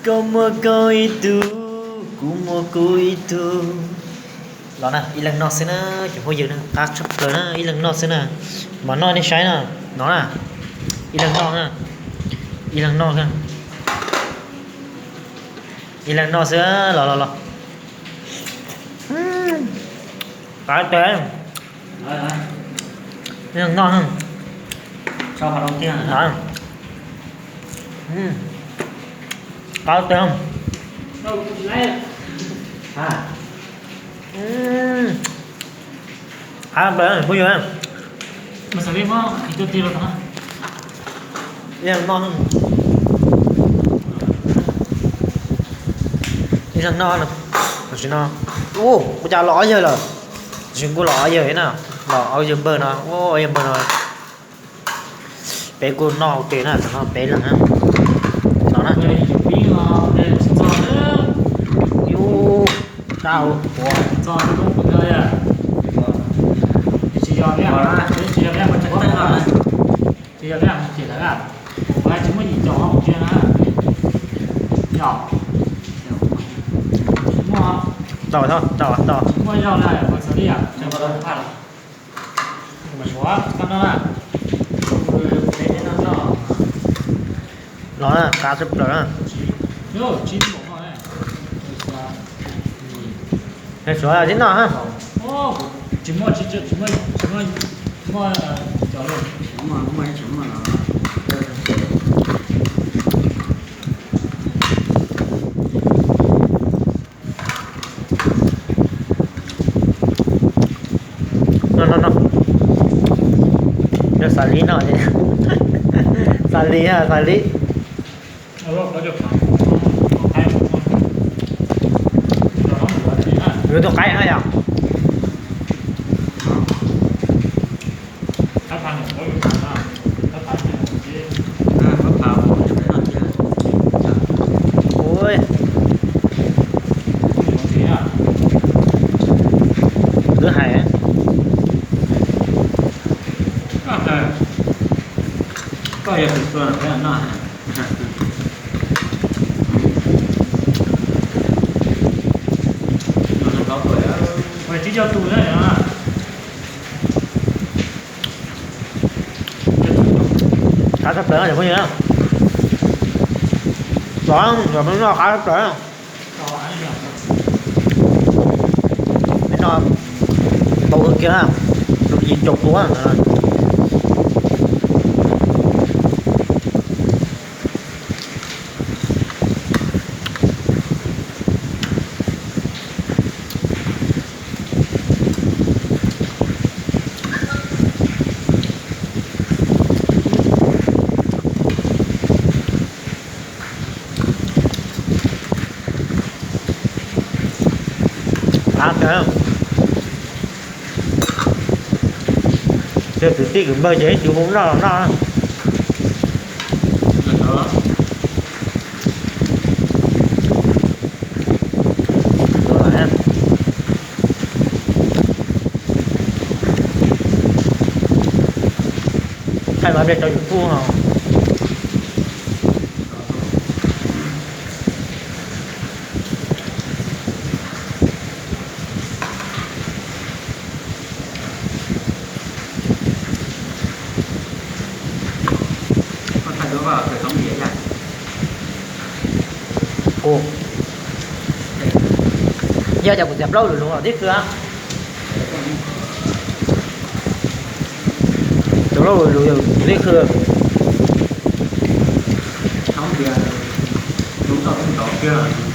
Koj muaj koj ib tug, kuv muaj kuv ib tug. Los na, ib leeg noj xwb na, cov phooj ywg na, qab tshaj plaws na, ib leeg noj xwb na. Mas noj nej saib na, no na, ib leeg noj na, ib leeg noj, ib leeg noj xwb, los los los. Qab teg, ib leeg noj. Qab teg. Qab teg, phooj ywg. Ib leeg noj, ib leeg noj, tam sim no, ua cas los ob yawg lawm, tam sim kuj los ob yawg na, los ob yawg npawg no, ob yawg npawg no. Peb kuj noj ua ke na, tam no peb leeg na. No na. Yus, kab hauv quav. Tau, tau, tau. Los na, qab tshaj plaws na. Suav tib no ha. No, no, no. Yog xav li no, xav li, xav li. Yuav tus qaib no yom. Ui, wb hais. Koj yog tus tua peb noj. Tsis yog tus na. Qab tshaj plaws cov phooj ywg na. Los, los peb noj qab tshaj plaws. Peb noj ntau kawg kiag na, yim caum tus na. Qab kawg. Ces kwv tij kwv npawg ces ib tug hu noj los noj. Thaij los pliag rau YouTube no. Yog tias kuv tias plaub lus lus tib khw. Tus plaub lus lus yog tib khw. Thoob tias tus toj tus nrov kiag.